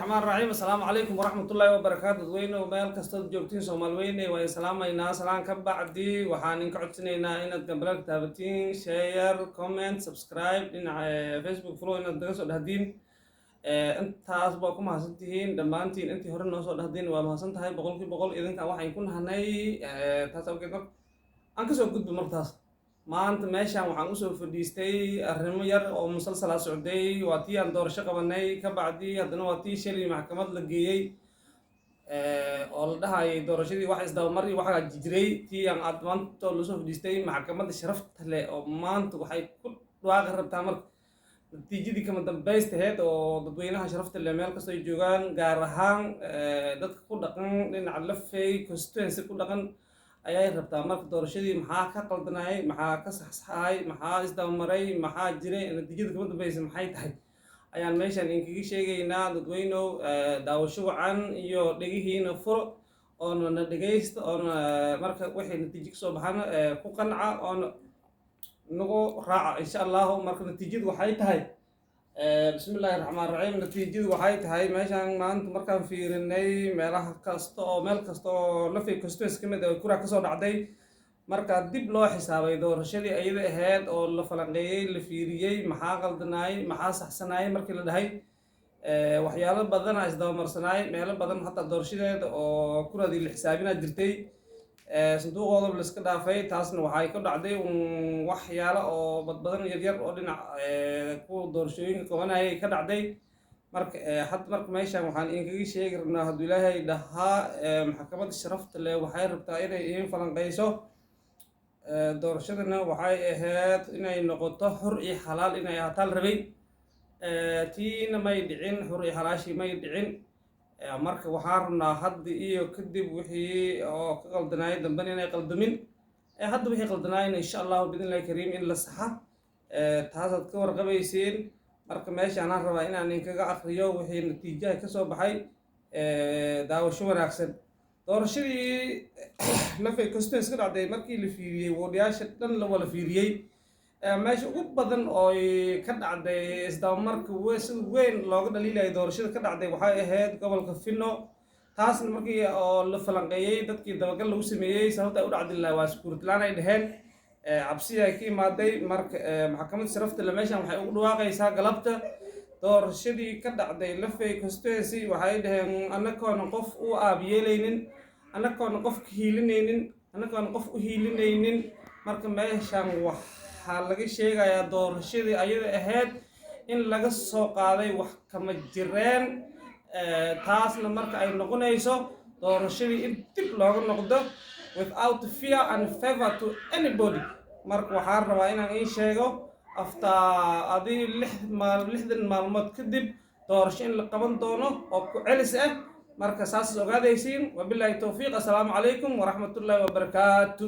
Raxmaan raxiim. Assalaamu calaykum waraxmatullaahi wabarakaatu. Dadweyne meel kastood joogtiin, Soomaali weyne, waa islaamaynaa. Salaan ka bacdi, waxaan idinka codsanaynaa inaad gambaleelka taabatiin, share, comment, subscribe, dhinaca Facebook follow inaad naga soo dhahdiin. Intaas baa ku mahadsantihiin dhammaantiin. Intii hore noo soo dhahdiin waa mahadsan tahay 100%. Idinkan waxayn ku nahanay taas awgeed. Marka aan kasoo gudbo martaas, maanta meeshan waxaan usoo fadhiistay arrimo yar oo musalsala socday. Waa tii aan doorasho qabanay ka bacdi, haddana waa tii shalay maxkamad la geeyey oo la dhahayay doorashadii wax isdabamar iyo waxaa jiray. Tii aan aad maanta lasoo fadhiistay maxkamadda sharafta leh oo maanta waxay ku dhawaaqi rabtaa marka natiijadii kama dambaystaheed oo dadweynaha sharafta leh meel kastoo ay joogaan, gaar ahaan dadka ku dhaqan dhinaca Lafey constituency ku dhaqan ayay rabtaa. Marka doorashadii maxaa ka qaldanayay, maxaa ka saxsaxay, maxaa isdabamaray, maxaa jiray, natiijada kama dambaysa maxay tahay, ayaan meeshan inkaga sheegaynaa. Dadweynow, daawasho wacan iyo dhegihiina furo oona na dhegaysta, oona marka wixii natiijo kasoo baxana ku qanca oona nagu raaca, insha Allahu. Marka natiijadu waxay tahay, bismi illaahi raxmaan raxiim, natiijadu waxay tahay meeshaan maanta markaan fiirinay meelaha kasta oo meel kasta oo Lafey constituency ka mid ah kuraa kasoo dhacday, marka dib loo xisaabay doorashadii ayada ahayd oo la falanqeeyey, la fiiriyey maxaa qaldanaayey, maxaa saxsanaayey, markii la dhahay waxyaalo badana isdabamarsanaay, meelo badan hataa doorashadeeda oo kuradii la xisaabinaa jirtay, sanduuqooda la iska dhaafay. Taasna waxay ka dhacday waxyaalo oo badbadan yaryar oo dhinac kuwa doorashooyinka qabanayay ka dhacday. Marka hadda marka meeshan waxaan idinkaga sheegi rabnaa, hadduu Ilaahay dhahaa, maxkamadda sharafta leh waxay rabtaa inay idiin falanqeyso. Doorashadana waxay ahayd inay noqoto xur iyo xalaal inay ahaataa la rabay. Tiina may dhicin, xur iyo xalaashii may dhicin. Marka waxaan rabnaa hadda iyo kadib wixii oo ka qaldanaayay dambena inay qaldamin, hadda wixii qaldanaayana, insha Allahu biidnillahi kariim, in la saxa. Taasaad ka warqabaysiin. Marka meeshaan rabaa inaan inkaga akriyo wixii natiijaha kasoo baxay. Daawasho wanaagsan. Doorashadii Lafey constituency ka dhacday, markii la fiiriyey wardyaasha dhan la wala fiiriyey, meesha ugu badan oo ka dhacday isdabamarka si weyn looga dhaliilayay doorashada ka dhacday waxay ahayd gobolka Fino. Taasna markii oo la falanqeeyey, dadkii dabagal lagu sameeyey, sababta ay u dhacdi lahaa waa security laan ay dheheen, cabsi ay ka imaaday. Marka maxkamadda sharafta le meeshan waxay ugu dhawaaqaysaa galabta doorashadii ka dhacday Lafey constituency, waxay dhaheen annagoona qof u aabyeelaynin, annagoona qof ka hiilinaynin, annagoona qof u hiilinaynin, marka meeshan waxaa laga sheegayaa doorashadii ayada ahayd in laga soo qaaday wax kama jireen. Taasna marka ay noqonayso doorashadii in dib looga noqdo without fear and favor to anybody. Marka waxaan rabaa inaan iin sheego after adii 6 maal 60 maalmood kadib doorasho in la qaban doono oo ku celis ah. Marka saas ogaadaysiin. Wabilaahi towfiiq. Assalaamu calaykum waraxmatullaahi wabarakaatu.